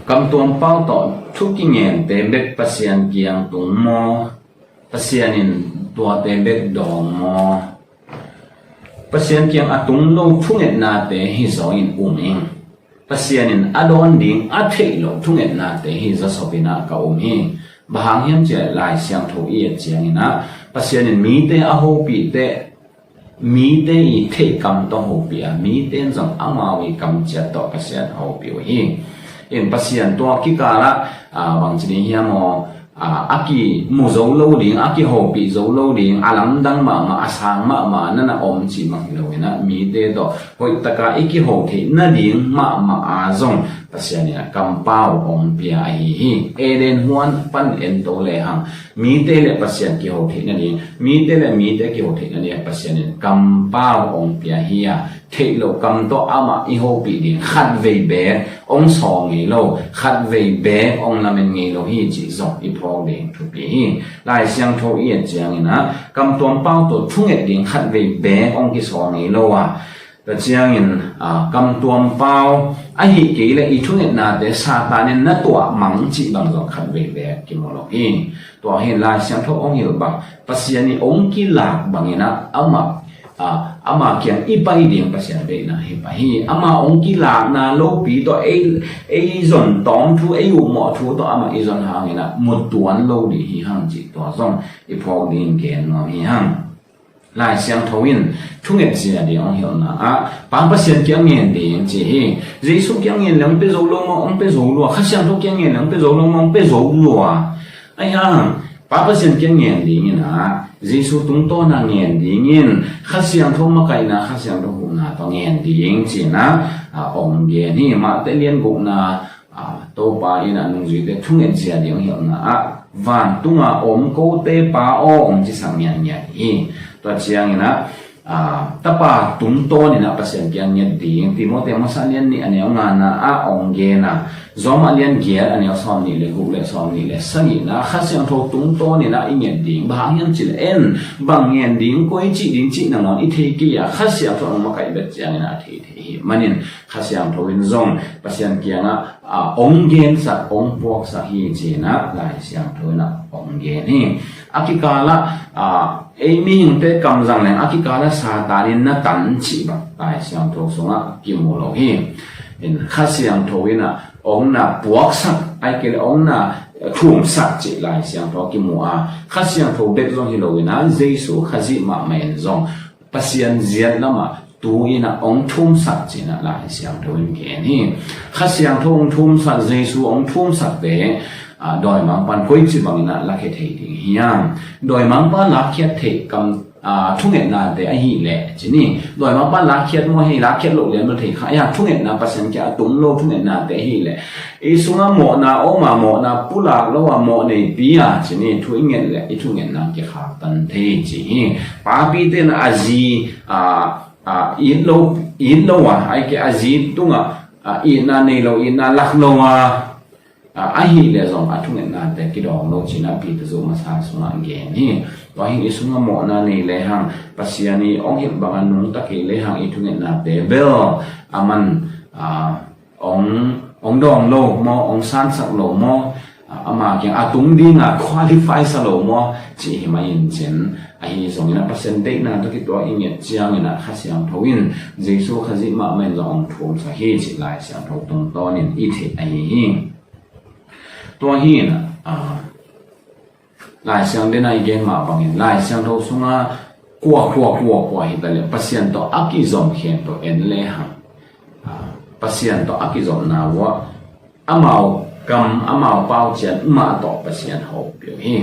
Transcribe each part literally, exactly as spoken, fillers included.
Kamtuam pau tawh thu kingente bek Pasian kiang tung maw? Pasian in tuate bek dawng maw? Pasian kiang a tung lo thungetnate hi zaw in um ing. Pasian in a dawn ding a theih loh thungetnate hi zaw sawpin ah ka um hi. Bang hang hiam cih leh Lai Siangtho i et ciangin ah Pasian in mite a hopih teh mite i theih kam tawh hopih a, mite in zong amau i kamciat tawh Pasian a hopih uh hi. In Pasian tua kikalah, ah, bangci ding hiam aw, ah, a kimu zo lo ding, a kihopih zo lo ding, a lamdang mahmah, a sang mahmah na na om cih bang hi lo in ah, mite tawh hoihtaka i kiho theih nading mahmah a zong Pasian in a kampau hong pia ahi hi. Eden huan pan en to lehang mite le Pasian kiho theih nading, mite le mite kiho theih nading Pasian in kampau hong pia hi a, theih loh kam tawh amah i hopih ding khatvei beek hong sawl ngei lo, khatvei beek hong lamen ngei lo hi cih zong i phawk ding thupi hi. Lai Siangtho i et ciangin ah kamtuam pau tawh thunget ding khatvei beek hong kisawl ngei lo a, tua ciangin, ah, kamtuam pau ahih kei leh i thungetnate Satan in na tuah mang cih bang zong khatvei beek kimu lo hi. Tua hi Lai Siangtho hong hilh bang Pasian i hong kilak bangin ah amah, ah, ama kiang i pai ding Pasian deihna hi pah hi. Ama hong kilakna lopi tawh ei, ei zon tawm thu, ei upmawh thu tawh amah i zon hangin ah mu tuan lo ding hi hang cih tua zong i phawk ding gen nuam hi hang. Lai Siangtho in thunget zia ding hong hilhna ah Pa Pasian kiang ngen ding ci hi. Jesu kiang ngen leng hong pia zo lo maw, hong pia zo lua. Kha Siangtho kiang ngen leng hong pia zo lo maw, hong pia zo lua. Ahi hang Pa Pasian kiang ngen dingin ah Jesu tungtawn a ngen dingin Kha Siangtho makaihna, Kha Siangtho huhna tawh ngen ding ci-in ah, ah, hong gen hi. Mate lian gukna ah, Topa in a nungzuite thunget zia ding hilhna ah vantunga om kote Pa aw hong ci sak ngiatngiat hi. Tua ciangin ah, ah, Tapa tungtawnin ah Pasian kiang nget ding Timoti masa lian nih a neu ngana ah hong gen a, Rom a lian giat a neu sawm nih le guk le sawm nih le sagihna Kha Siangtho tungtawnin ah i nget ding. Bang hang hiam cih leh en bang ngen ding, koi cih ding cih nangawn i thei kei a, Kha Siangtho hong makaih bek ciangin ah a thei thei hi. Manin Kha Siangtho in zong Pasian kiangah, ah, hong gensak, hong puaksak hi ci-in ah Lai Siangtho in ah hong gen hi. A kikalah, ah, ei mihingte kamzang leng a kikalah Satan in na tan cih bang Lai Siangtho sungah kimu lo hi. In Kha Siangtho in ah hong na puaksak, ahih kei leh hong na thumsak cih Lai Siangtho kimu a, Kha Siangtho bek zong hi lo in ah Jesu Khazih mahmah in zong Pasian ziat lamah tu in ah hong thumsak ci-in ah Lai Siangtho in gen hi. Kha Siangtho hong thumsak, Jesu hong thumsakte, ah, dawimangpa'n koici bangin ah lakhia thei ding hiam? Dawimangpa lakkhiat theih kam, ah, thungetnate ahih leh ci ni. Dawimangpa lakkhiat maw, hei lakkhiat loh lian maw thei kha, ahi hang thungetna Pasian kiang a tung lo thungetnate ahih leh i sungah mawhna om a, mawhna pulak lo a, mawh neipi a ci ni, thu i nget leh i thungetna kikhaktan thei ci hi. Papite in a zi, a, a, it lo, it lo a, ahih kei a zi tungah, a, itna nei lo, itna lak lo a, a, ahih leh zong a thungetnate kidawng lo ci-in ah Peter zu masa sungah gen hi. Tua hi i sungah mawhna nei lehang, Pasian i hong hilh bangah nungta kei lehang i thungetnate bel aman, a, hong, hong dawng lo maw, hong sansak lo maw, a, ama kiang a tung dingah qualify sa lo maw cih hi mah in cin, ahi zongin ah Pasian deihna tawh kituak i nget ciangin ah Kha Siangtho in Jesu Khazih mahmah in zong hong thumsak hi cih Lai Siangtho tungtawnin i theih ahi hi. Tua hi in ah, a, Lai Siangtho in ah i gen mah bangin Lai Siangtho sungah kua, kua, kua, kua hi ta leh Pasian tawh a kizom khempeuh en lehang, a, Pasian tawh a kizopna uah amau kam, amau pau ciat mah tawh Pasian hopih uh hi.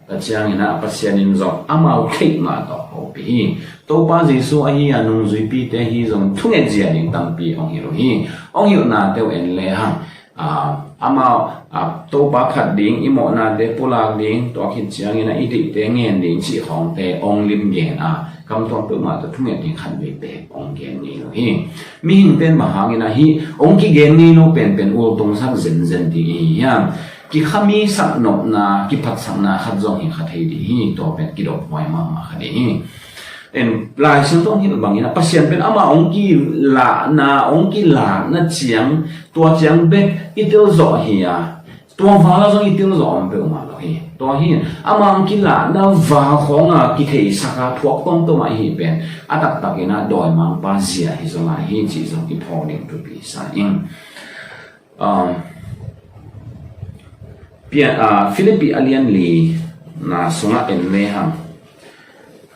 Tua ciangin ah Pasian in zong amau theih mah tawh hopih hi. Topa Jesu ahi a nungzuipite hi zong thunget zia ding tampi hong hilh uh hi. Hong hilhnate uh en lehang, a, amau, a, Topa phat ding, i mawhnate pulak ding, tua khit ciangin ah i deihte ngen ding cih khawngte hong lim gen a, kamtuam peuhmah tawh thunget ding khatvei beek hong gen ngei lo hi. Mihingte in bang hangin ah hih hong kigen ngei lo penpen ultungsak zenzen ding i hi hiam? Kikhamisak nopna, kiphatsakna khat zong hi kha thei ding hi. Tua pen kidophuai mahmah kha ding hi. En, Lai Siangtho in hilh bangin ah, Pasian pen ama hong kilahna, hong kilakna ciang, tua ciang bek i tel zawh hi a, tua vala zong i tel zawh om peuhmah lo hi. Tua hi, ama hong kilahna val khawng a kitheisak a, thuak tuamtuam a i hih pen a taktakin ah dawimangpa zia hi zaw lai hi cih zong i phawk ding thupi sa ing. Um, Pia, ah, Philippi a lian li na sungah en le hang.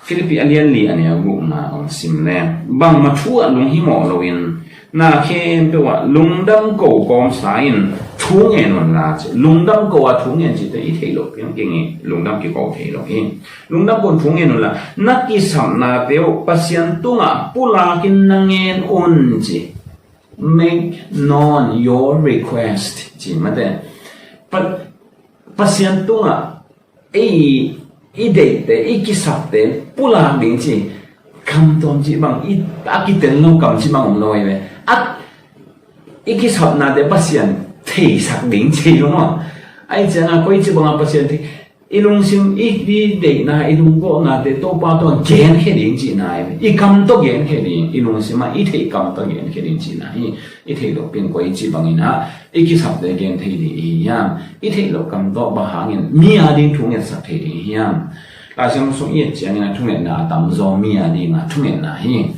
Philippi a lian li a neu gukna hong sim le, bangmah thu ah lunghimawh loin, na khempeuh ah lungdam ko kawmsa in thu ngen unla ci. Lungdam ko a thu ngen cihte i theih loh piang keng hi, lungdam kiko thei lo hi. Lungdam ko in thu ngen unla, na kisapnate uh Pasian tungah pulakin na ngen un ci. Make known your request ci mate. Pa, Pasian tungah ei i deihte, i kisapte pulak ding ci. Kam tuam ci bang, i, a kitel lo kam ci bang om lo hi ve. A, i kisapnate Pasian theisak ding ci lo maw. Ai cianga koi ci banga Pasian thei, i lungsim, i, i deihna, i lunggawhnate Topa tawh genkhia ding cihna hi. I kam tawh genkhia ding, i lungsim ah i theih kam tawh genkhia ding cihna hi. I theih loh piang koi ci bangin ah i kisapte gen thei ding i hi hiam? I theih loh kam tawh bang hangin mi a ding thu ngetsak thei ding i hi hiam? Laisiangtho sung i et ciangin ah thungetna a tamzaw mi a ding a thungetna hi.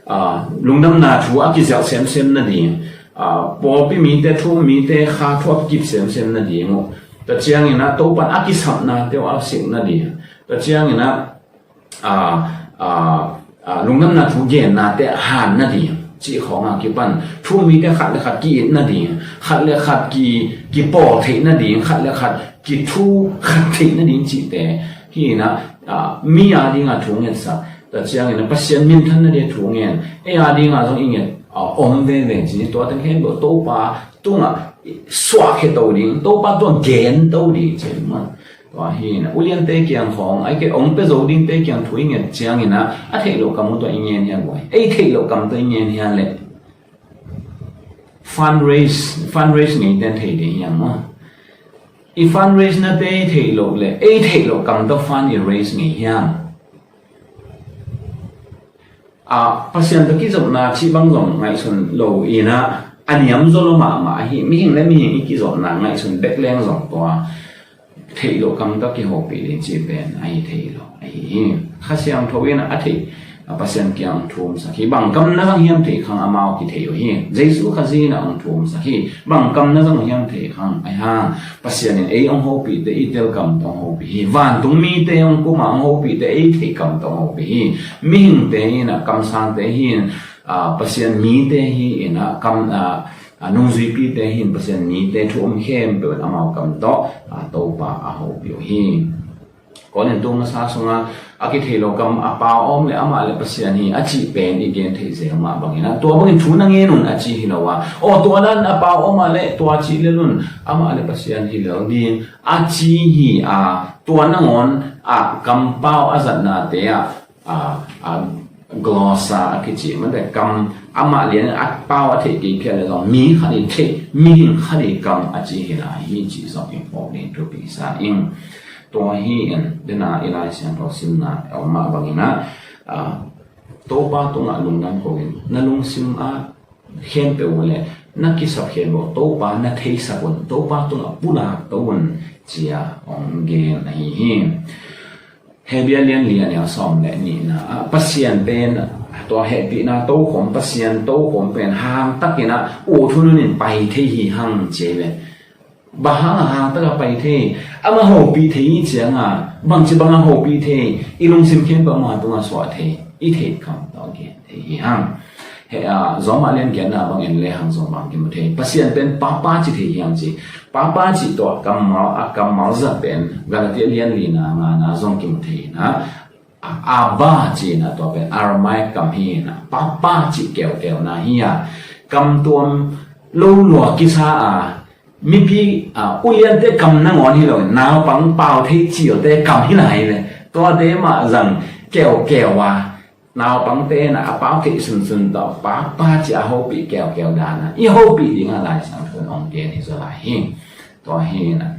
Ah, lungdamna thu a kiziak semsem nading, ah, pawlpi mite, thu mite kha thu a kip semsem nading uh. Tua ciangin ah Topan a kisapnate uh a sik nading. Tua ciangin ah, ah, ah, ah, lungdamna thu gennate a han nading cih khawng a kipan thu mite khat le khat ki-it nading, khat le khat ki, kipawl theih nading, khat le khat kithu khat theih nading cihte hi in ah, ah, mi a ding a thu ngetsak. Tua ciangin ah Pasian minthan nading thu ngen, ei a ding a zong i nget, ah, om veve ci. Tua teng khempeuh Topa tungah suahkhia to ding, Topa tungah gen to ding ci maw. Tua hi in ah uliante kiang khawng, ai ke ong pe zo dingte kiang thu i nget ciangin ah a theih loh kam uh tawh i ngen hiam guai? Ei theih loh kam tawh i ngen hiam leh? Fundraise, fundraise ngei ten thei ding hiam maw? I fundraise nate i theih loh leh ei theih loh kam tawh fund i raise ngei hiam? Ah, Pasian tawh kizopna cih bang zong ngaihsun lo in ah a niam zaw lo mahmah ahi. Mihing le mihing i kizopna ngaihsun bek leng zong tua theih loh kam tawh kihopih ding cih pen ahi thei lo ahi hi. Kha Siangtho in ah a theih, ah, Pasian kiang thumsak hi. Bang kam na zang hiam thei khang amau kithei uh hi. Jesu Khazih in ah hong thumsak hi. Bang kam na zang hiam thei khang ahi hang Pasian in ei hong hopihte i tel kam tawh hong hopih hi. Vantung mite hong kum a hong hopihte ei theih kam tawh hong hopih hi. Mihingte in ah kamsangte hi in, ah, Pasian mite hi in ah kam, ah, ah, nungzuipite hi in Pasian mite thu um khempeuh in amau kam tawh, ah, Topa a hopih uh hi. Korin tu masa sunga a kithei lo kam a pau a om le amah le Pasian hi a cih pen i gen thei zel mah bangin ah, tua bangin thu na ngen un a ci hi lo a, aw tua dan a pau a om a le tua cih lel un, amah le Pasian hi lel ding a ci hi a, tua nangawn ah kampau a zatnate ah, ah, ah, glossa a kici mate, kam amah lian a pau a theih kei phial le zong mi khat i theih, mihing khat i kam a ci hi lai hi cih zong i phawk ding thupi sa ing. Tua hi in, dena i Lai Siangtho simna a om mah bangin ah, ah, Topa tungah lungdam ko in, na lungsim a khempeuh uh le na kisap khempeuh Topa na theisak un, Topa tungah pulak to un, ci a hong gen ahi hi. Hebru lian li a neu sawm le nihna ah Pasian pen, tua hehpihna tokhom, Pasian tokhom pen hangtakin ah ut hun hun in pai thei hi hang ci le. Bang hang a hangtak a pai thei? Amah hopih thei hi cianga, bangci bang a hopih thei? I lungsim khempeuh amah tungah suah thei, i theih kam tawh gen thei hi hang. He, a, Rom a lian giatna bang en le hang zong bang kimu thei? Pasian pen Papa ci thei hiam ci? Papa ci tua kammal, a kammal zat pen Galatia lian lina ngana zong kimu thei na. A, Abba ci na tua pen Aramaic kam hi na. Papa ci keukeu na hi a. Kam tuam lo lua kisa a. Mipi, a, uliante kam nangawn hi lo, naupang pau thei cilte kam hi lai le. Tuate mah zang keukeu a. Naupangte na a pau theih sunsun tawh Papa ci a hopih keukeu dan a i hopih ding a Lai Siangtho in hong gen hi zaw lai hi. Tua hi na.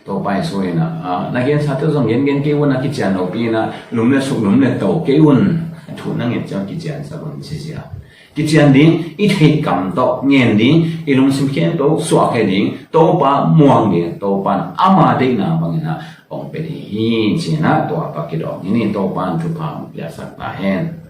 Topa Jesu in ah, na gensate zong gengen kei un, a kician lopi in ah, lum le suk, lum le to kei un, thu na nget ciang kiciansak un ci zia. Kician ding, i theih kam tawh ngen ding, i lungsim khempeuh suahkhia ding, Topa muang ding, Topa in ama deihna bangin ah hong pia ding hi ci-in ah tua tawh kidawng hi ni. Topa in thupha hong piaksak ta hen.